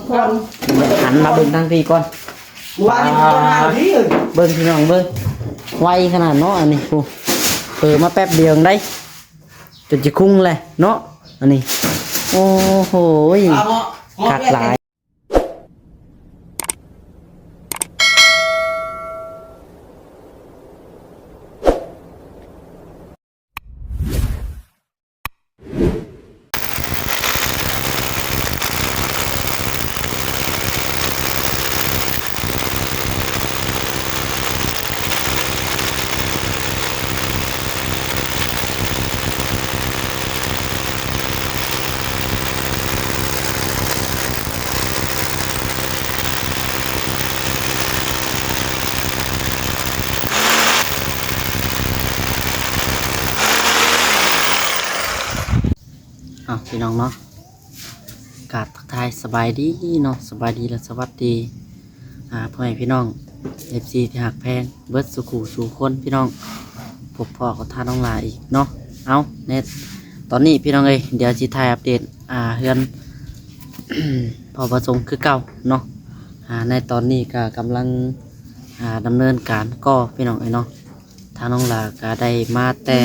ກ່ອນ ຫັນມາເບິ່ງທາງພີ້ກ່ອນ ເມື່ອວານນີ້ ອ່າ ບໍ່ໄດ້ເລີຍ ເບິ່ງພີ່ນ້ອງເບິ່ງ ໄວຂະໜາດເນາະ ອັນນີ້ ໂອ້ ເປີມາແປັບດຽວໄດ້ ຈົນຈະຄຸງແຫຼະເນາະ ອັນນີ້ ໂອ້ໂຫຍ ຄັກຫຼາຍ. ເອົາ ພີ່ນ້ອງເນາະ ກາບທັກທາຍສະບາຍດີເນາະ ສະບາຍດີ ແລະ ສະຫວັດດີ ອ່າ ພໍ່ແມ່ພີ່ນ້ອງ ເອັຟຊີ ທີ່ຮັກແພງເບິດສູ່ຄູ່ສູ່ຄົນ ພີ່ນ້ອງ ພົບພໍ້ກັບທ່ານນ້ອງຫຼ້າອີກເນາະ. ເອົາ ໃນຕອນນີ້ ພີ່ນ້ອງເອີຍ ດຽວຊິຖ່າຍອັບເດດ ອ່າ ເຮືອນ ພໍ່ປະສົງຄືເກົ່າເນາະ. ອ່າ ໃນຕອນນີ້ກໍກຳລັງ ອ່າ ດຳເນີນການກໍ່ ພີ່ນ້ອງເອີຍເນາະ. ທາງນ້ອງຫຼ້າກໍໄດ້ມາແຕ່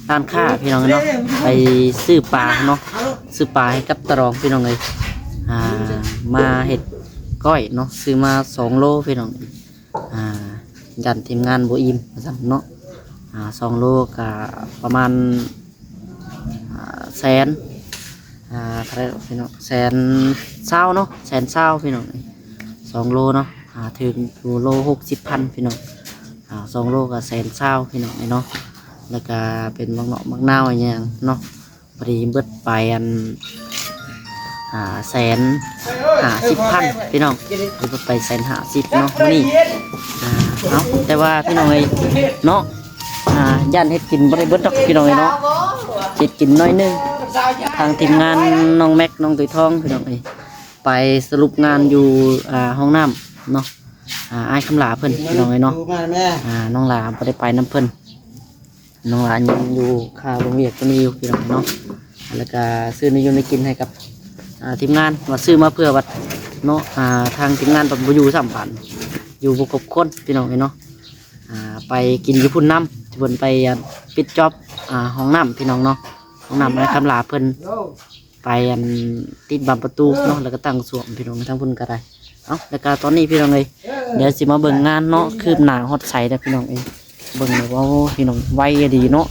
ຮ້ານຄ້າ ພີ່ນ້ອງເອີຍເນາະ ໄປຊື້ປາເນາະ ຊື້ປາໃຫ້ກັບຕາດອງ ພີ່ນ້ອງເອີຍ ອ່າ ມາເຮັດກ້ອຍເນາະ ຊື້ມາສອງໂລ ພີ່ນ້ອງ ອ່າ ຢ້ານທີມງານບໍ່ອີ່ມວ່າຊັ້ນເນາະ. ອ່າ ສອງໂລກໍປະມານ ອ່າ ແສນ ອ່າ ເທົ່າໃດພີ່ນ້ອງ ແສນຊາວເນາະ ແສນຊາວ ພີ່ນ້ອງ ສອງໂລເນາະ. ອ່າ ຖືກຢູ່ໂລຫົກສິບພັນ ພີ່ນ້ອງ ອ່າ ສອງໂລກໍແສນຊາວ ພີ່ນ້ອງເອີຍເນາະ. ແລ້ວກໍເປັນໝາກເນາະ ໝາກນາວອີ່ຫຍັງເນາະ ພໍດີເບິດໄປອັນ ອ່າ ແສນຫ້າສິບພັນ ພີ່ນ້ອງ ເບິດໄປແສນຫ້າສິບເນາະມື້ນີ້. ອ່າ ເອົາ ແຕ່ວ່າ ພີ່ນ້ອງເອີຍເນາະ ອ່າ ຢ້ານເຮັດກິນບໍ່ໄດ້ເບິດດອກ ພີ່ນ້ອງເອີຍເນາະ ເຮັດກິນໜ້ອຍໜຶ່ງ. ທາງທີມງານນ້ອງແມັກ ນ້ອງຕຸ້ຍທອງ ພີ່ນ້ອງເອີຍ ໄປສະຫຼຸບງານຢູ່ ອ່າ ຫ້ອງນ້ຳເນາະ ອ່າ ອ້າຍຄຳຫຼ້າເພິ່ນ ພີ່ນ້ອງເອີຍເນາະ. ອ່າ ນ້ອງຫຼ້າບໍ່ໄດ້ໄປນຳເພິ່ນ ນ້ອງຫຼ້າຍັງຢູ່ຄາເບິ່ງວຽກຕົວນີ້ຢູ່ ພີ່ນ້ອງເນາະ. ແລ້ວກະຊື້ແນວຢູ່ແນວກິນໃຫ້ກັບ ອ່າ ທີມງານ ວ່າຊື້ມາເພື່ອບັດເນາະ ອ່າ ທາງທີມງານບັດບໍ່ຢູ່ຊ້ຳ ບາດຢູ່ບໍ່ຄົບຄົນ ພີ່ນ້ອງເອີຍເນາະ. ອ່າ ໄປກິນຢູ່ພຸ້ນນຳ ທີ່ເພິ່ນໄປ ອ່າ ປິດຈອບ ອ່າ ຫ້ອງນ້ຳ ພີ່ນ້ອງເນາະ ຫ້ອງນ້ຳອ້າຍຄຳຫຼ້າເພິ່ນ ໄປອັນຕິດບານປະຕູເນາະ ແລ້ວກໍຕັ້ງສ້ວມ ພີ່ນ້ອງ ທາງພຸ້ນກໍໄດ້. ເອົ້າ ແລ້ວກໍຕອນນີ້ ພີ່ນ້ອງເອີຍ ດຽວຊິມາເບິ່ງງານເນາະ ຄືບໜ້າຮອດໃສແລ້ວ ພີ່ນ້ອງເອີຍ. ເບິ່ງແລ້ວ ໂອ້ ພີ່ນ້ອງ ໄວອີ່ຫຼີເນາະ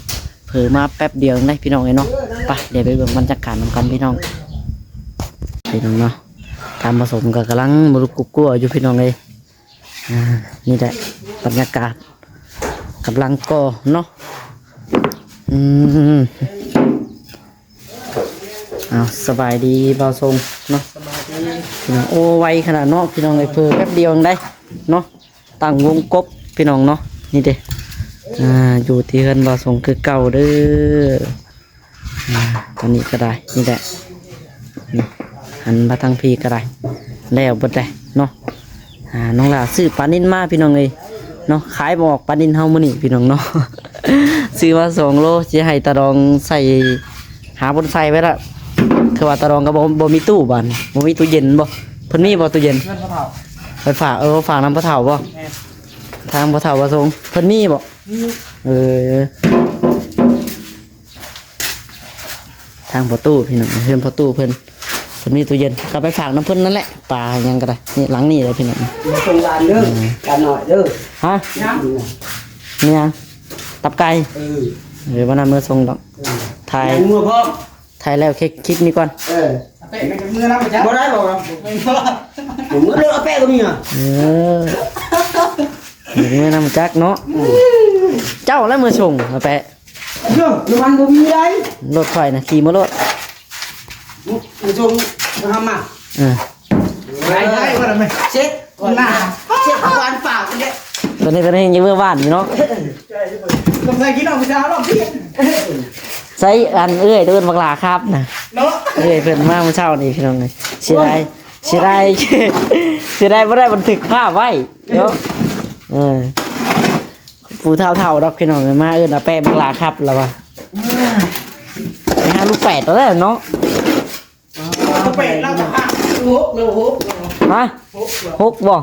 ເຜີມາແປັບດຽວເອງເດ້ ພີ່ນ້ອງເອີຍເນາະ. ໄປ ດຽວໄປເບິ່ງບັນຍາກາດນຳກັນ ພີ່ນ້ອງ ພີ່ນ້ອງເນາະ. ທ່ານປະສົງກໍກຳລັງລຸກກຸກກົວຢູ່ ພີ່ນ້ອງເອີຍ. ອ່າ ນີ້ແຫຼະບັນຍາກາດກຳລັງກໍ່ເນາະ. ອືມ ເອົາ ສະບາຍດີບ່າວຊົງເນາະ. ສະບາຍດີ ພີ່ນ້ອງ. ໂອ້ ໄວຂະໜາດເນາະ ພີ່ນ້ອງເອີຍ ເຜີແປັບດຽວເອງໄດ໋ເນາະ. ຕັ້ງວົງກົບ ພີ່ນ້ອງເນາະ. ນີ້ເດ້ ອ່າ ຢູ່ທີ່ເຮືອນບ່າວຊົງຄືເກົ່າເດີ. ອ່າ ຕອນນີ້ກໍໄດ້ ນີ້ແຫຼະ ນີ້ ຫັນມາທາງພີ້ກໍໄດ້ ແລ້ວເບິດໄດ໋ເນາະ. ອ່າ ນ້ອງຫຼ້າຊື້ປານິນມາ ພີ່ນ້ອງເອີຍເນາະ. ຂາຍບໍ່ອອກປານິນເຮົາມື້ນີ້ ພີ່ນ້ອງເນາະ. ຊື້ມາສອງໂລ ຊິໃຫ້ຕາດອງໃສ່ ຫາບ່ອນໃສ່ໄວ້ລະ. ຄືວ່າຕາດອງກໍບໍ່ ບໍ່ມີຕູ້ ບາດນີ້ ບໍ່ມີຕູ້ເຢັນບໍ່? ເພິ່ນມີບໍ່ຕູ້ເຢັນ? ເງິນພໍ່ເຖົ້າ ໄປຝາກ ເອີ ຝາກນຳພໍ່ເຖົ້າບໍ່? ແມ່ນ ທາງພໍ່ເຖົ້າວ່າສົ່ງ ເພິ່ນມີບໍ່? ມີ ເອີ ທາງພໍ່ຕູ້ ພີ່ນ້ອງ ເຮືອນພໍ່ຕູ້ເພິ່ນ ເພິ່ນມີຕູ້ເຢັນ ກໍໄປຝາກນຳເພິ່ນນັ້ນແຫຼະ ປາຫຍັງກໍໄດ້. ນີ້ ຫຼັງນີ້ເດີ ພີ່ນ້ອງ ມາສົ່ງຫຼານເດີ ອືມ ຫຼານນ້ອຍເດີ. ຮະ? ມີຫຍັງ? ຕັບໄກ່? ເອີ ເອີ ບໍ່ນຳເມືອສົ່ງດອກ. ເອີ ຖ່າຍ ເມືອພ້ອມ ຖ່າຍແລ້ວຄລິກ ຄລິກນີ້ກ່ອນ. ເອີ ເອົາແປະໄປເມືອນຳບໍ່? ບໍ່ໄດ້ບໍ່? ເມືອລົດ ເອົາແປະກໍມີຫະ. ເອີ ເມືອນຳຈັກເນາະ. ເອີ ເຈົ້າແຫຼະເມືອສົ່ງ ເອົາແປະ. ເອີ ນ້ຳມັນບໍ່ມີໄດ໋. ລົດຂ້ອຍນະ ຂີ່ມາໂລດ ມາສົ່ງ ມາຫາມາ. ເອີ ໄດ້ ໄດ້ບໍ່ລະແມ່? ເຊັດ ໜ້າ ເຊັດ ຫວານປາກເດ້. ຕອນນີ້ເພິ່ນຍັງຢູ່ເມືອບ້ານຢູ່ເນາະ. ເອີ ສົງໄສກິນອອກໄປຊາວລອກເພຍ. ໃສ່ອັນເອື້ອຍ ເອີ້ນບັກຫຼ້າຄາບນະເນາະ. ເອື້ອຍເພິ່ນມາມື້ເຊົ້ານີ້ ພີ່ນ້ອງເອີຍ. ເສຍດາຍ ເສຍດາຍ ເສຍດາຍບໍ່ໄດ້ບັນທຶກພາບໄວ້ເນາະ. ເອີ ຜູ້ເຖົ້າໆດອກ ພີ່ນ້ອງເອີຍ. ມາເອີ້ນອາແປະບັກຫຼ້າຄາບລະວ່າ ໄປຫາລູກແປດແລ້ວເນາະ. ເອີ ແປດລະຫາລູກ ຮະ ຫົກບໍ່?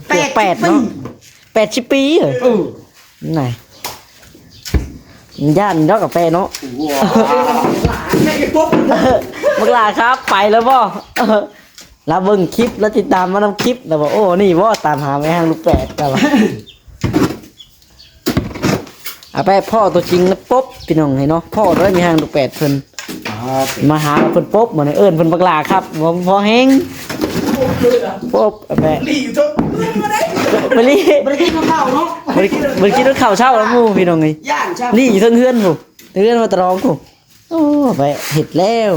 ແປດ ແປດເນາະ ແປດສິບປີ ເອີ ນະ ຢ້ານດອກກາແຟເນາະ ບັກຫຼ້າຄັບ ໄປແລ້ວບໍ່? ລາວເບິ່ງຄລິບ ລາວຕິດຕາມມານຳຄລິບ ລາວວ່າ ໂອ້ ນີ້ບໍ່ ຕາມຫາແມ່ຮ້າງລູກແປດ ລາວວ່າ ອາ ໄປພໍ້ຕົວຈິງນະ ປົບ ພີ່ນ້ອງເອີຍເນາະ ພໍ້ເລີຍແມ່ຮ້າງລູກແປດເພິ່ນ ມາຫາເພິ່ນປົບ ມາເອີ້ນເພິ່ນບັກຫຼ້າຄັບ ບໍ່ພໍແຮງ ປົບ ອາ ໄປ ລີ້ຢູ່ເທິງ ໄປລີ້ ບໍ່ໄດ້ກິນເຂົ້າເນາະ ບໍ່ໄດ້ ບໍ່ໄດ້ກິນເຂົ້າເຊົ້ານຳໝູ່ ພີ່ນ້ອງເອີຍ ລີ້ຢູ່ເທິງເຮືອນພຸ້ນ ເຮືອນວ່າຕະລອງພຸ້ນ. ໂອ້ ໄປເຮັດແລ້ວ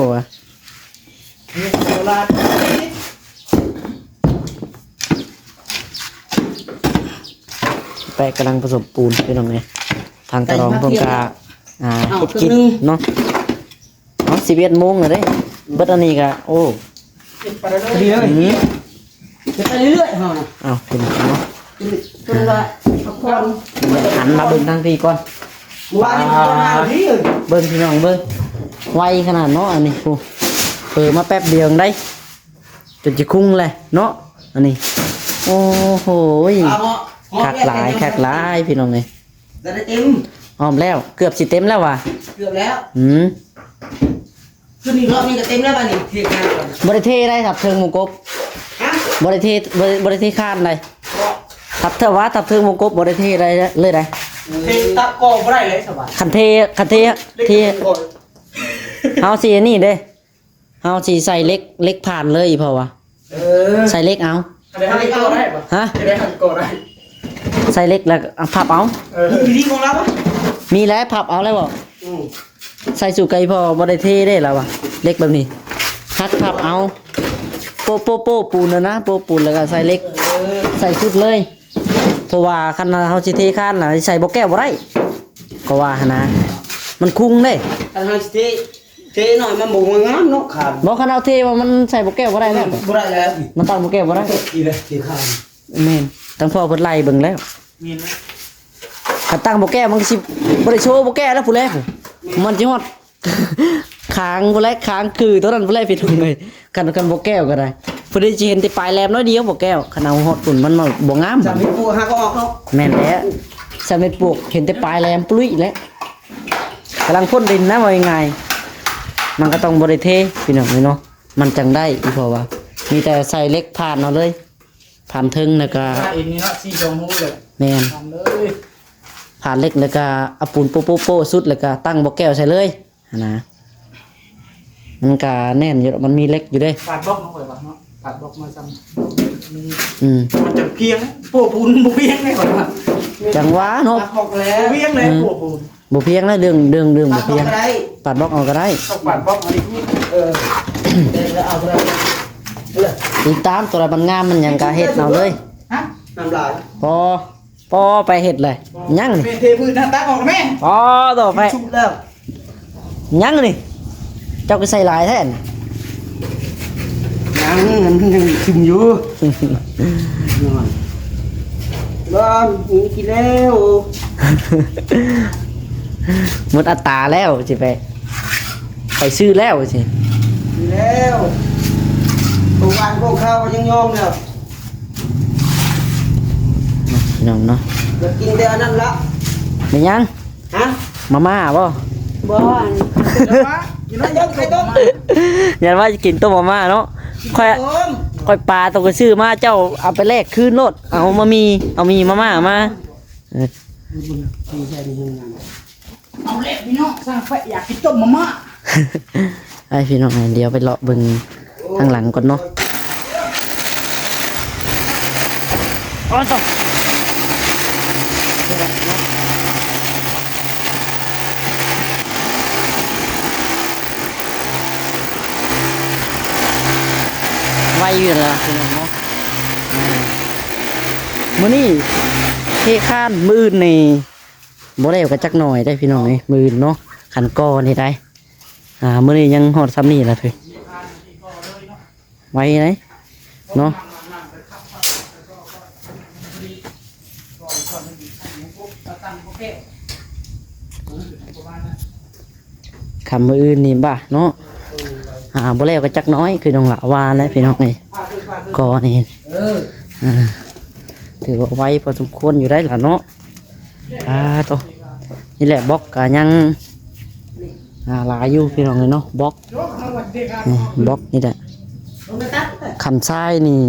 ໄປກຳລັງປະສົມປູນ ພີ່ນ້ອງເອີຍ ທາງຕະລອງເພິ່ນກະ ອ່າ ເຮັດກິນເນາະ ເອົາ ສິບເອັດໂມງແລ້ວເດ້ ເບິດອັນນີ້ກະ ໂອ້ ເຮັດໄປເລື້ອຍໆ ອືມ ເຮັດໄປເລື້ອຍໆ ເຮົານະ ເອົາ ພີ່ນ້ອງເນາະ ຈົນວ່າພັກຜ່ອນ ຫັນມາເບິ່ງທາງພີ້ກ່ອນ ເມື່ອວານນີ້ກໍມາພີ້ ເບິ່ງພີ່ນ້ອງເບິ່ງ ໄວຂະໜາດເນາະ ອັນນີ້ ໂອ້ ເປີດມາແປັບດຽວໄດ້ ຈົນຈະຄຸງແຫຼະເນາະ ອັນນີ້ ໂອ້ໂຫຍ ຄັກຫຼາຍ ຄັກຫຼາຍ ພີ່ນ້ອງເອີຍ ຈະໄດ້ເຕັມ ອ້ອມແລ້ວ ເກືອບຊິເຕັມແລ້ວຫວາ ເກືອບແລ້ວ ອືມ ຂຶ້ນອີກຮອບນີ້ກໍເຕັມແລ້ວບາດນີ້ ເທຄານກ່ອນ ບໍ່ໄດ້ເທໄດ້ ທັບເທິງມົງກົບ ຮະ ບໍ່ໄດ້ເທ ບໍ່ ບໍ່ໄດ້ເທຄານໃດ ທັບເທິງວ່າ ທັບເທິງມົງກົບ ບໍ່ໄດ້ເທໄດ້ເລີຍໃດ ເທຕັດກໍບໍ່ໄດ້ເລີຍສະບາຍ ຄັນເທ ຄັນເທ ເທ ເຮົາຊິອັນນີ້ເດ້ ເຮົາຊິໃສ່ເຫຼັກ ເຫຼັກຜ່ານເລີຍ ອີ່ພໍ່ວ່າ ເອີ ໃສ່ເຫຼັກເອົາ ຈະໄດ້ຫັນກໍໄດ້ບໍ່? ຮະ ຈະໄດ້ຫັນກໍໄດ້ ໃສ່ເຫຼັກແລ້ວເອົາ ພັບເອົາ ເອີ ມີວິທີຂອງລາວບໍ່? ມີແລ້ວ ພັບເອົາແລ້ວບໍ່? ອືມ ໃສ່ສູ່ໄກ່ພໍ່ບໍ່ໄດ້ເທເດ້ລາວວ່າ ເຫຼັກແບບນີ້ ຫັກພັບເອົາ ໂປະ ໂປະ ໂປະປູນຫັ້ນນະ ໂປະປູນແລ້ວກໍໃສ່ເຫຼັກ ເອີ ໃສ່ຊຸດເລີຍ ເພາະວ່າຄັນເຮົາຊິເທຄານນະ ໃສ່ບໍ່ແກ້ວບໍ່ໄດ້ ກໍວ່າຫັ້ນນະ ມັນຄຸງເດ້ ຄັນເຮົາຊິເທ ເທໜ້ອຍມັນບໍ່ງາມເນາະ ຄານ ບໍ່ ຄັນເອົາເທວ່າມັນໃສ່ບໍ່ແກ້ວບໍ່ໄດ້ແລ້ວ ບໍ່ໄດ້ແລ້ວ ມັນຕັ້ງບໍ່ແກ້ວບໍ່ໄດ້ ອີກແລ້ວ ເທຄານ ແມ່ນ ທາງພໍ່ເພິ່ນໄລ່ເບິ່ງແລ້ວ ແມ່ນແລ້ວ ຄັນຕັ້ງບໍ່ແກ້ວມັນກໍຊິບໍ່ໄດ້ໂຊບໍ່ແກ້ວແລ້ວພຸ້ນແຫຼະ ມັນຊິຮອດຄາງພຸ້ນແຫຼະ ຄາງຄືຕົວນັ້ນພຸ້ນແຫຼະ ພີ່ນ້ອງເອີຍ ຄັນ ຄັນບໍ່ແກ້ວກໍໄດ້ ຜູ້ໃດຊິເຫັນແຕ່ປາຍແຫຼມໜ້ອຍດຽວບໍ່ແກ້ວ ຄັນເອົາຮອດພຸ້ນມັນບໍ່ງາມ ສາມເມັດປູກຫາກໍອອກເນາະ ແມ່ນແຫຼະ ສາມເມັດປູກເຫັນແຕ່ປາຍແຫຼມປຸ້ຍແຫຼະ ກຳລັງພົ້ນດິນນະ ເວົ້າງ່າຍໆ ມັນກໍຕ້ອງບໍ່ໄດ້ເທ ພີ່ນ້ອງເອີຍເນາະ ມັນຈັ່ງໄດ້ ອີ່ພໍ່ວ່າ ມີແຕ່ໃສ່ເຫຼັກຜ່ານເອົາເລີຍ ຜ່ານເທິງແລ້ວກໍ ເອງນີ້ເນາະ ສີ່ສອງຮູເລີຍ ແມ່ນ ຜ່ານເຫຼັກແລ້ວກໍເອົາປູນໂປະໆໆ ສຸດແລ້ວກໍຕັ້ງບໍ່ແກ້ວໃສ່ເລີຍຫັ້ນນະ ມັນກໍແໜ້ນຢູ່ ມັນມີເຫຼັກຢູ່ເດ້ ປາດບລັອກເນາະ ຂ້ອຍວ່າເນາະ ປາດບລັອກມາຊ້ຳ ອືມ ມັນຈັ່ງພຽງ ໂປະປູນບໍ່ພຽງເດ້ ຂ້ອຍວ່າ ຈັ່ງຫວາເນາະ ປາດບລັອກແລ້ວ ບໍ່ພຽງເລີຍ ອືມ ໂປະປູນ ບໍ່ພຽງນະ ເລື່ອງ ເລື່ອງ ເລື່ອງບໍ່ພຽງ ປາດບລັອກເອົາກໍໄດ້ ປາດບລັອກເອົາດີກວ່າ ເອີ ແຕ່ເອົາບໍ່ໄດ້ ຕິດຕາມຕົວໃດມັນງາມມັນຫຍັງກໍເຮັດເອົາເລີຍ ຮະ ນ້ຳລາຍ ພໍ ພໍໄປເຮັດເລີຍ ຍັງນີ້ ແມ່ເທພື້ນນະ ຕັກອອກແມ່ ພໍຕໍ່ໄປ ສຸກແລ້ວ ຍັງນີ້ ເຈົ້າກໍໃສ່ຫຼາຍແທ້ນະ ຍັງ ມັນຍັງຊຶມຢູ່ ບໍ່ມີກິນແລ້ວ ໝົດອັດຕາແລ້ວ ຊິໄປ ໄປຊື້ແລ້ວຊິ ຊື້ແລ້ວ ຂອງຫວານຂອງຄາວກໍຍັງຍອມແລ້ວ ພີ່ນ້ອງເນາະ ຢາກກິນແຕ່ອັນນັ້ນລະ ແມ່ນຫຍັງ? ຮະ? ມາມ່າບໍ່? ບໍ່ ອັນ ຢາກວ່າຊິກິນຕົ້ມມາມ່າເນາະ ຂ້ອຍ ຂ້ອຍປາໂຕກະຊື້ມາ ເຈົ້າເອົາໄປແລກຄືນໂລດ ເອົາມາໝີ່ ເອົາໝີ່ມາມ່າມາ ເອີ ເອົາແລ້ວພີ່ນ້ອງ ສ້າງໄຟ ຢາກກິນຕົ້ມມາມ່າ ໄປພີ່ນ້ອງ ດຽວໄປເລາະເບິ່ງທາງຫຼັງກ່ອນເນາະ ໂອ້ ໄວຢູ່ແລ້ວພີ່ນ້ອງເນາະ ມື້ນີ້ເທຄານ ມື້ອື່ນນີ້ບໍ່ແລ້ວກໍຈັກໜ້ອຍເດ້ພີ່ນ້ອງເອີຍ ມື້ອື່ນເນາະ ຄັນກ່ອນີ້ໄດ້ ອ່າ ມື້ນີ້ຍັງຮອດຊ່ຳນີ້ລະເອີຍ ໄວໄດ໋ເນາະ ຄ່ຳມື້ອື່ນນີ້ບາດເນາະ ອ່າ ບໍ່ແລ້ວກໍຈັກໜ້ອຍ ຄືນ້ອງຫຼ້າວ່າແຫຼະພີ່ນ້ອງເອີຍ ກໍນີ້ ເອີ ອ່າ ຖືວ່າໄວພໍສົມຄວນຢູ່ໄດ໋ລະເນາະ. ອ່າ ໂຕ ນີ້ແຫຼະ ບລັອກກະຍັງ ອ່າ ຫຼາຍຢູ່ພີ່ນ້ອງເອີຍເນາະ ບລັອກ ນີ້ ບລັອກນີ້ແຫຼະ. ຄັນຊາຍນີ້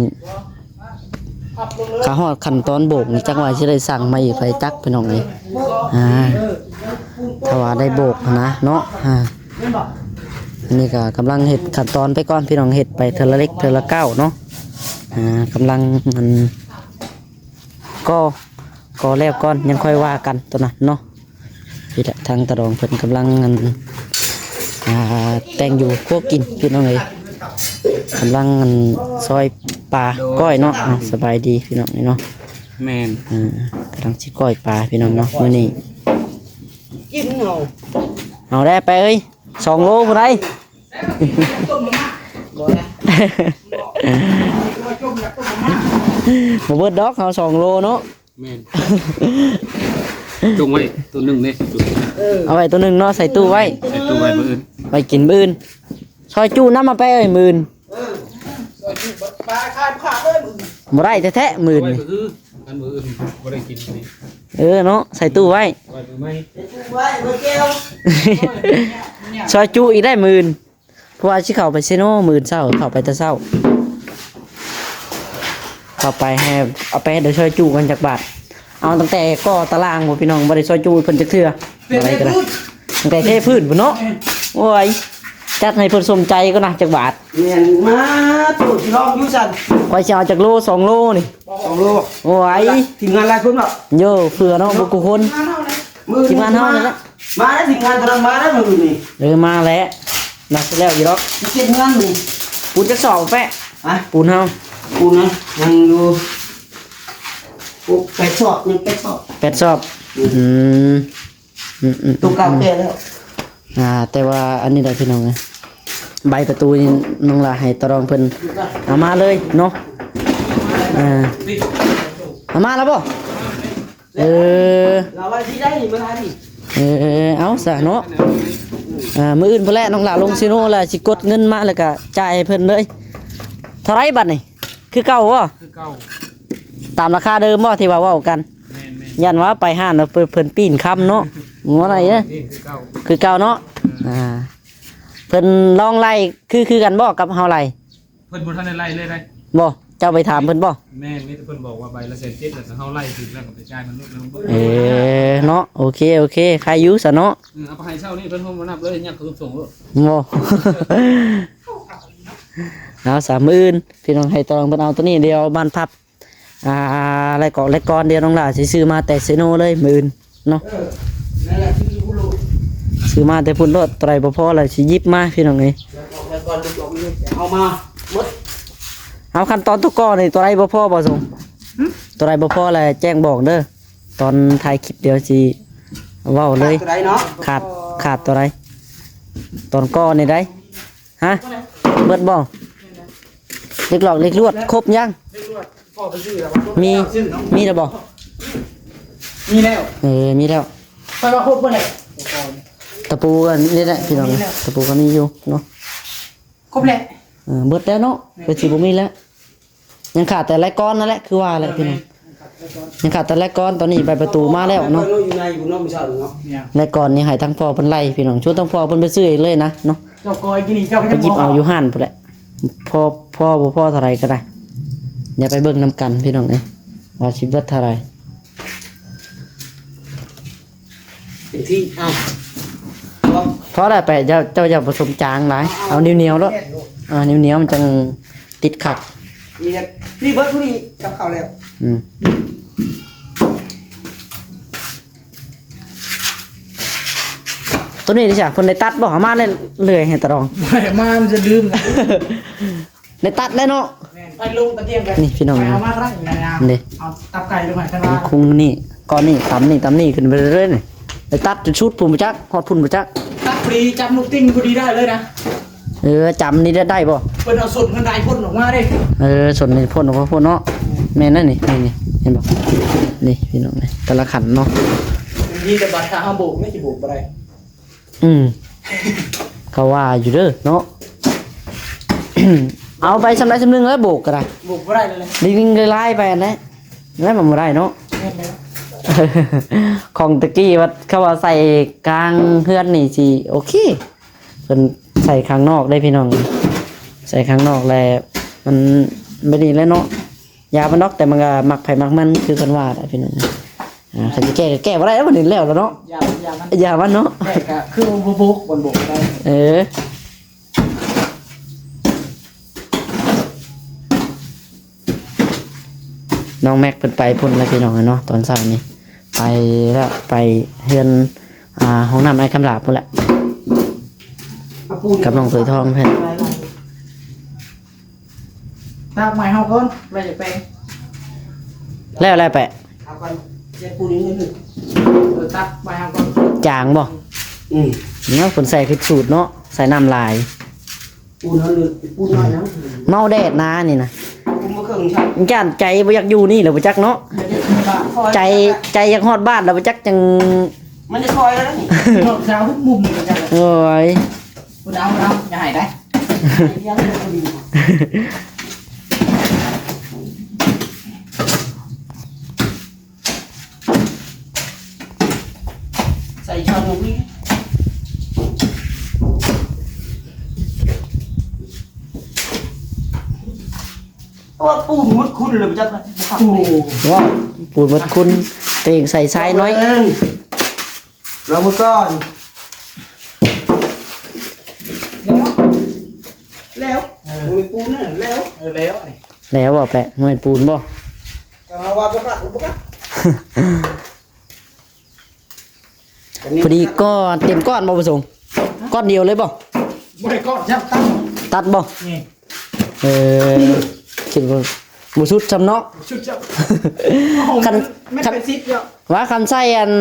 ຖ້າຮອດຂັ້ນຕອນໂບກນີ້ ຈັກວ່າຊິໄດ້ສັ່ງມາອີກ ໃຜຈັກພີ່ນ້ອງເອີຍ. ອ່າ ຖ້າວ່າໄດ້ໂບກຫັ້ນນະເນາະ. ອ່າ ອັນນີ້ກໍກຳລັງເຮັດຂັ້ນຕອນໄປກ່ອນພີ່ນ້ອງ ເຮັດໄປເທື່ອລະເລັກເທື່ອລະກ້າວເນາະ. ອ່າ ກຳລັງ ອັນ ກໍ ກໍແລ້ວກ່ອນ ຍັງຄ່ອຍວ່າກັນໂຕນັ້ນເນາະ. ນີ້ແຫຼະ ທາງຕາດອງເພິ່ນກຳລັງ ອັນ ອ່າ ແຕ່ງຢູ່ຄົວກິນພີ່ນ້ອງເອີຍ. ກຳລັງ ອັນ ຊອຍປາ ໂດຍ ກ້ອຍເນາະ. ອ່າ ສະບາຍດີພີ່ນ້ອງເນາະ. ແມ່ນ ອ່າ ກຳລັງຊິກ້ອຍປາພີ່ນ້ອງເນາະ ມື້ນີ້ ກິນເອົາ ເອົາແດ່ໄປເອີຍ ສອງໂລພຸ້ນໃດ໋. ບໍ່ນະ ບໍ່ເບິດດອກ ເຮົາສອງໂລເນາະ. ແມ່ນ ຈົ່ງໄວ້ໂຕໜຶ່ງເດ້ ເອີ ເອົາໄວ້ໂຕໜຶ່ງເນາະ ໃສ່ຕູ້ໄວ້ ໃສ່ຕູ້ໄວ້ມື້ອື່ນ ໄວ້ກິນມື້ອື່ນ. ຊອຍຈຸນຳມາແປເອີຍ ມື້ອື່ນ ເອີ ຊອຍຈຸປາຂາຍຂາດເລີຍ ມື້ອື່ນ ບໍ່ໄດ້ແທ້ໆ ມື້ອື່ນນີ້. ເອົາໄວ້ມື້ອື່ນ ຄັນມື້ອື່ນບໍ່ໄດ້ກິນນີ້ ເອີເນາະ ໃສ່ຕູ້ໄວ້ ໄວ້ມື້ໃໝ່ ໃສ່ຕູ້ໄວ້ ໄວ້ແກ້ວ ຊອຍຈຸອີກໄດ໋ມື້ອື່ນ. ເພາະວ່າຊິເຂົ້າໄປເຊໂນມື້ອື່ນເຊົ້າ ເຂົ້າໄປແຕ່ເຊົ້າ ເຂົ້າໄປໃຫ້ ເອົາໄປໃຫ້ໄດ້ຊອຍຈຸກັນຈັກບາດ. ເອົາຕັ້ງແຕ່ກໍ່ຕາລາງພຸ້ນພີ່ນ້ອງ ບໍ່ໄດ້ຊອຍຈຸເພິ່ນຈັກເທື່ອ. ເປັນ ອະໄລກໍໄດ້ ເທພື້ນ ຕັ້ງແຕ່ເທພື້ນພຸ້ນເນາະ. ແມ່ນ ໂອ້ຍ ຈັດໃຫ້ເພິ່ນສົມໃຈກ່ອນນະ ຈັກບາດ. ແມ່ນ ມາໂຕຊິລອງຢູ່ຊັ້ນ ຂ້ອຍຊິເອົາຈັກໂລ ສອງໂລນີ້ ສອງໂລ. ໂອ້ຍ ທີມງານຫຼາຍຄົນເນາະ. ໂຢ ເພື່ອເນາະ ບໍ່ກຸຄົນ ທີມງານເຮົານີ້ແຫຼະ. ມາແລ້ວ ທີມງານຕອນນັ້ນມາແລ້ວມື້ນີ້. ເອີ ມາແລ້ວ ໜັກແລ້ວຢູ່ດອກ ຊິເກັບງານນີ້. ປູນຈັກສອບແປະ? ຮະ? ປູນເຮົາ ປູນນະ ຍັງຢູ່ ໂອ້ ແປດສອບ ຍັງແປດສອບ ແປດສອບ. ອືມ ອືມ ອືມ ອືມ ຕົວເກົ່າແກ່ແລ້ວ. ອ່າ ແຕ່ວ່າອັນນີ້ໄດ໋ພີ່ນ້ອງເອີຍ ໃບປະຕູນີ້ນ້ອງຫຼ້າໃຫ້ຕາດອງເພິ່ນເອົາມາເລີຍເນາະ. ອ່າ ເອົາມາແລ້ວບໍ່? ເອີ ລາວວ່າຊິໄດ້ນີ້ມາລານີ້. ເອີ ເອົາຊະເນາະ. ອ່າ ມື້ອື່ນພຸ້ນແຫຼະ ນ້ອງຫຼ້າລົງເຊໂນແລ້ວ ຊິກົດເງິນມາແລ້ວກະຈ່າຍໃຫ້ເພິ່ນເລີຍ. ເທົ່າໃດບັດນີ້? ຄືເກົ່າບໍ່? ຄືເກົ່າ ຕາມລາຄາເດີມບໍ່ທີ່ວ່າເວົ້າກັນ? ແມ່ນໆ ຢ້ານວ່າໄປຮ້ານແລ້ວເພິ່ນ ເພິ່ນປີ້ນຄຳເນາະ. ບໍ່ໄດ້ເດ້ ຄືເກົ່າ ຄືເກົ່າເນາະ. ເອີ ອ່າ ເພິ່ນລອງໄລ່ ຄື ຄືກັນບໍ່ກັບເຮົາໄລ່? ເພິ່ນບໍ່ທັນໄດ້ໄລ່ເລີຍໄດ໋. ບໍ່ ເຈົ້າໄປຖາມເພິ່ນບໍ່? ແມ່ນ ມີແຕ່ເພິ່ນບອກວ່າໃບລະແສນເຈັດ ແລ້ວກໍເຮົາໄລ່ຖືກແລ້ວກໍໄປຈ່າຍມັນໂລດ. ເອີ ເນາະ ໂອເຄ ໂອເຄ ໃຄຢູ່ຊະເນາະ. ເອີ ເອົາໄປໃຫ້ເຊົ້ານີ້ ເພິ່ນບໍ່ນັບເລີຍ ຍັດເຂົ້າສົ່ງໂລດ. ບໍ່ ເອົາຊະ ມື້ອື່ນພີ່ນ້ອງ ໃຫ້ຕາດອງເພິ່ນເອົາໂຕນີ້ ດຽວບ້ານພັບ ອ່າ ແລະກໍ ແລະກ່ອນ ດຽວນ້ອງຫຼ້າຊິຊື້ມາແຕ່ເຊໂນເລີຍມື້ອື່ນເນາະ. ເອີ ນັ້ນແຫຼະ ຊື້ຢູ່ພຸ້ນໂລດ ຊື້ມາແຕ່ພຸ້ນໂລດ. ໂຕໃດບໍ່ພໍລະຊິຫຍິບມາພີ່ນ້ອງເອີຍ. ແລະກ່ອນ ແລະກ່ອນ ເອົາມາໝົດ. ເອົາ ຂັ້ນຕອນຕົວກໍ່ນີ້ ໂຕໃດບໍ່ພໍບໍ່ສົງ? ຫຶ? ໂຕໃດບໍ່ພໍລະແຈ້ງບອກເດີ ຕອນທ້າຍຄລິບດຽວຊິເວົ້າເລີຍ. ຂາດໂຕໃດເນາະ? ຂາດ ຂາດໂຕໃດ? ຕອນກໍ່ນີ້ໃດ໋. ຮະ? ເບິດບໍ່? ເຫຼັກຫຼອກເຫຼັກລວດຄົບຍັງ? ມີ ມີແລ້ວບໍ່? ມີແລ້ວ ເອີ ມີແລ້ວ. ຂ້ອຍວ່າຄົບເບິດແລ້ວ ຕະປູກໍນີ້ແຫຼະພີ່ນ້ອງ ຕະປູກໍມີຢູ່ເນາະ. ຄົບແລ້ວ ເອີ ເບິດແລ້ວເນາະ. ແມ່ນ ກໍຊິບໍ່ມີແລ້ວ ຍັງຂາດແຕ່ລາຍກ້ອນນັ້ນແຫຼະ ຄືວ່າແຫຼະ ເອີ ພີ່ນ້ອງ. ແມ່ນ ຍັງຂາດແຕ່ລາຍກ້ອນ. ຕອນນີ້ໃບປະຕູມາແລ້ວເນາະ. ຢູ່ໃນຢູ່ເນາະ ມື້ເຊົ້ານີ້ເນາະ. ລາຍກ້ອນນີ້ໃຫ້ທາງພໍ່ເພິ່ນໄລ່ພີ່ນ້ອງ ຊວນທາງພໍ່ເພິ່ນໄປຊື້ເອງເລີຍນະເນາະ. ເຈົ້າກໍກິນນີ້ ເຈົ້າກໍຍັງ ໄປຫຍິບເອົາຢູ່ຮ້ານພຸ້ນແຫຼະ. ພໍ ພໍບໍ່ພໍເທົ່າໃດກໍໄດ້ ດຽວໄປເບິ່ງນຳກັນພີ່ນ້ອງເອີຍ ວ່າຊິເບິດເທົ່າໃດ. ເປັນທີ່ ເອົາ ພໍແລ້ວ ໄປ ເຈົ້າ ເຈົ້າຢ່າປະສົມຈາງຫຼາຍ ເອົາໜຽວໆໂລດ. ອ່າ ໜຽວໆ ມັນຈັ່ງຕິດຄັກ. ນີ້ແຫຼະ ນີ້ເບິດຜູ້ນີ້ກັບເຂົາແລ້ວ. ອືມ ໂຕນີ້ເດຊະ ເພິ່ນໄດ້ຕັດບໍ່? ເອົາມາເລື້ອຍໃຫ້ຕາດອງ ມາມັນຈະລືມ. ໄດ້ຕັດແລ້ວເນາະ. ແມ່ນ ໄປລົງຕະກຽງໄປ ນີ້ພີ່ນ້ອງ ໄປເອົາມາກໍໄດ້ ນີ້ ເອົາຕັບໄກ່ລົງໃຫ້ກັນວ່າ ນີ້ຄຸງນີ້ ກ້ອນນີ້ ຕຳນີ້ ຕຳນີ້ ຂຶ້ນໄປເລື້ອຍໆ ນີ້ ໄດ້ຕັດຈົນສຸດພຸ້ນບໍ່ຈັກ ຮອດພຸ້ນບໍ່ຈັກ. ຕັດພໍດີ ຈັບລູກຕິ່ງພໍດີໄດ້ເລີຍນະ. ເອີ ຈຳນີ້ໄດ້ ໄດ້ບໍ່? ເພິ່ນເອົາສົ້ນເພິ່ນໄດ້ພົ້ນອອກມາເດ້. ເອີ ສົ້ນນີ້ພົ້ນອອກມາພຸ້ນເນາະ. ແມ່ນນັ້ນນີ້ ນີ້ ນີ້ ເຫັນບໍ່? ນີ້ພີ່ນ້ອງ ນີ້ແຕ່ລະຂັ້ນເນາະ. ມີແຕ່ບາດຖ້າເຮົາໂບກ ມັນຊິໂບກບໍ່ໄດ້. ອືມ ກໍວ່າຢູ່ເດີເນາະ. ເອົາໄປສ່ຳໃດສ່ຳໜຶ່ງແລ້ວ ໂບກກໍໄດ້ ໂບກບໍ່ໄດ້ເລີຍ ດິນລາຍໄປຫັ້ນແຫຼະ ແລ້ວມັນບໍ່ໄດ້ເນາະ. ແມ່ນແລ້ວ ຂອງຕະກີ້ວ່າ ເຂົາວ່າໃສ່ກາງເຮືອນນີ້ຊິໂອເຄ ເພິ່ນໃສ່ຂ້າງນອກເດ້ພີ່ນ້ອງ ໃສ່ຂ້າງນອກແລ້ວມັນ ແບບນີ້ແຫຼະເນາະ. ຢາມັນດອກ ແຕ່ມັນກໍມັກໃຜມັກມັນ ຄືເພິ່ນວ່າແຫຼະພີ່ນ້ອງ. ອ່າ ຄັນຊິແກ້ກໍແກ້ບໍ່ໄດ້ແລ້ວ ມັນແລ້ວແລ້ວເນາະ ຢາມັນ ຢາມັນ ຢາມັນເນາະ ແກ້ກໍຄືບໍ່ໂບກ ບໍ່ໂບກໄດ້ ເອີ. ນ້ອງແມັກເພິ່ນໄປພຸ້ນແລ້ວພີ່ນ້ອງເນາະ ຕອນເຊົ້ານີ້ ໄປແລ້ວ ໄປເຮືອນ ອ່າ ຫ້ອງນ້ຳອ້າຍຄຳຫຼາບພຸ້ນແຫຼະ ກັບນ້ອງເຂີຍທອງເພິ່ນ. ຕາກໄມ້ເຮົາກ່ອນ ແລ້ວຈະແປງ ແລ້ວແລ້ວແປະ ເອົາກ່ອນ ເຈັດປູນນີ້ໜຶ່ງ ເອີ ຕາກໄມ້ເຮົາກ່ອນ ຈາງບໍ່? ອືມ ເນາະ ເພິ່ນໃສ່ຜິດສູດເນາະ ໃສ່ນ້ຳຫຼາຍ ປູນເຮົາເລີຍ ປູນນ້ອຍນະ ເມົາແດດນານີ້ນະ ປູນບໍ່ເຄິ່ງຊັ້ນ ຢ້ານໃຈບໍ່ຢາກຢູ່ນີ້ແຫຼະບໍ່ຈັກເນາະ ໃຈ ໃຈຢາກຮອດບ້ານແລ້ວບໍ່ຈັກ ຈັ່ງ ມັນຈະຊອຍແລ້ວນີ້ ຮອດຊາວຫົກມຸມນີ້ບໍ່ຈັກ ໂອ້ຍ ບໍ່ເອົາ ບໍ່ເອົາ ຢ່າໃຫ້ໄດ້ ໃສ່ຊ້ອນລົງນີ້ ໂອ້ ປູນໝົດຄຸນເລີຍ ບໍ່ຈັກ ໂອ້ ວ້າວ ປູນໝົດຄຸນ ເຕັງໃສ່ຊາຍນ້ອຍ ລອງເບິ່ງກ່ອນ ແລ້ວ ແລ້ວ ເອີ ບໍ່ແມ່ນປູນນະ ແລ້ວ ເອີ ແລ້ວ ແລ້ວບໍ່ແປະ ບໍ່ແມ່ນປູນບໍ່? ເອົາວ່າບໍ່ຄັກ ບໍ່ຄັກ ພໍດີກ້ອນ ເຕັມກ້ອນບໍ່ປະສົງ? ກ້ອນດຽວເລີຍບໍ່? ບໍ່ໄດ້ກ້ອນ ຈັບຕັດ ຕັດບໍ່? ນີ້ ເອີ ຄິດວ່າບໍ່ສຸດຊ່ຳເນາະ ບໍ່ສຸດຊ່ຳ ຄັນ ຄັນ ວ່າຄັນໃສ່ອັນ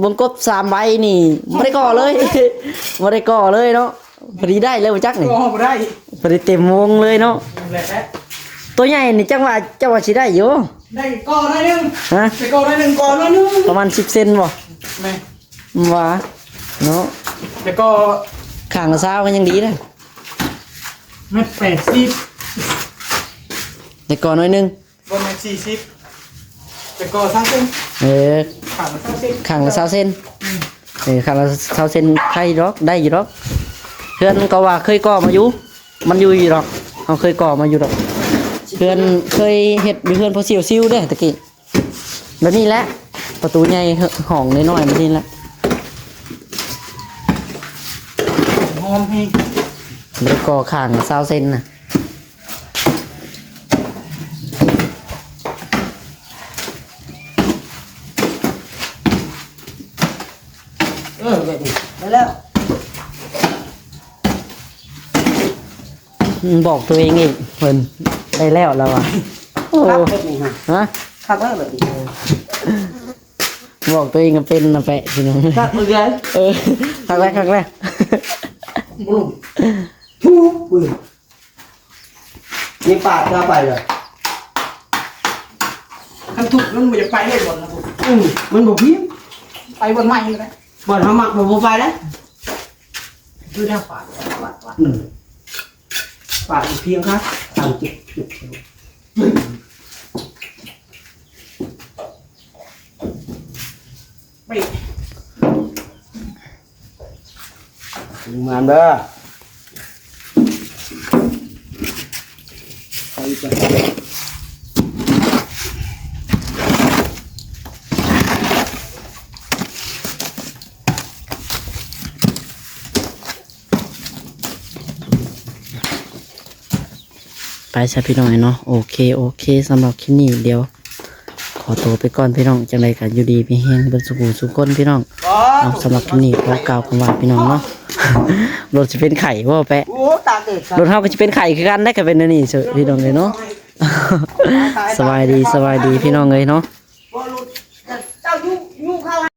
ວົງກົບສາມໃບນີ້ ບໍ່ໄດ້ກໍ່ເລີຍ ບໍ່ໄດ້ກໍ່ເລີຍເນາະ. ພໍດີໄດ້ເລີຍບໍ່ຈັກນີ້ ກໍບໍ່ໄດ້ ພໍດີເຕັມວົງເລີຍເນາະ ແຫຼະ ຕົວໃຫຍ່ນີ້ຈັກວ່າ ເຈົ້າວ່າຊິໄດ້ຢູ່ ໄດ້ກໍໜ້ອຍໜຶ່ງ ຮະ ໄດ້ກໍໜ້ອຍໜຶ່ງ ກໍໜ້ອຍໜຶ່ງ ປະມານສິບເຊັນບໍ່? ແມ່ນ ວ່າເນາະ ແລ້ວກໍຂ້າງລະຊາວກໍຍັງດີເດ້ ແມັດແປດສິບ ໄດ້ກໍໜ້ອຍໜຶ່ງ ບໍ່ແມ່ນສີ່ສິບ ແຕ່ກໍຊາວເຊັນ ເອີ ຂ້າງລະຊາວເຊັນ ຂ້າງລະຊາວເຊັນ ອືມ ເອີ ຂ້າງລະຊາວເຊັນ ໄດ້ດອກ ໄດ້ຢູ່ດອກ ເຮືອນກໍວ່າເຄີຍກໍ່ມາຢູ່ ມັນຢູ່ຢູ່ດອກ ເຮົາເຄີຍກໍ່ມາຢູ່ດອກ ເຮືອນ ເຄີຍເຮັດຢູ່ເຮືອນພໍ່ຊິວຊິວເດ້ຕະກີ້ ແບບນີ້ແຫຼະ ປະຕູໃຫຍ່ ຫ້ອງນ້ອຍໆ ແບບນີ້ແຫຼະ ຫອມແຮງ ແລ້ວກໍຂ້າງລະຊາວເຊັນນະ. ເອີ ແບບນີ້ ໄດ້ແລ້ວ ບອກຕົວເອງອີກ ເພິ່ນໄດ້ແລ້ວລາວວ່າ ໂອ້ ຄັກແບບນີ້ຮະ ຮະ ຄັກແລ້ວແບບນີ້ ບອກຕົວເອງກໍເປັນນະແປະ ພີ່ນ້ອງ ຄັກເລີຍ ເອີ ຄັກແລ້ວ ຄັກແລ້ວ ໂອ້ ທຸບ ນີ້ປາດກໍໄປເລີຍ ຄັນທຸບມັນບໍ່ຢາກໄປເລີຍບ່ອນນະ ອືມ ມັນບໍ່ພິມ ໄປບ່ອນໃໝ່ກໍໄດ້ ບ່ອນເຮົາມັກມັນບໍ່ໄປເດ້ ຄືແນວປາດ ປາດ ປາດ ອືມ ປາດພຽງຄ່າ ຕາມຈຸດ ຈຸດ ໄປ ມາເດີ ໄປຊະພີ່ນ້ອງເນາະ ໂອເຄ ໂອເຄ ສຳລັບຄລິບນີ້ດຽວ ຂໍໂຕໄປກ່ອນພີ່ນ້ອງ ຈັ່ງໃດກໍຢູ່ດີມີແຮງເບິດສູ່ຜູ້ສູ່ຄົນພີ່ນ້ອງເນາະ ສຳລັບຄລິບນີ້ຂໍກ່າວຄຳວ່າພີ່ນ້ອງເນາະ ລົດຊິເປັນໄຂ້ບໍ່ແປະ ໂອ້ ຕາກແດດ ລົດເຮົາກໍຊິເປັນໄຂ້ຄືກັນໄດ໋ ກໍເປັນແນວນີ້ເຊີ ພີ່ນ້ອງເອີຍເນາະ ສະບາຍດີ ສະບາຍດີພີ່ນ້ອງເອີຍເນາະ ບໍ່ລົດ ເຈົ້າຢູ່ ຢູ່ເຂົາ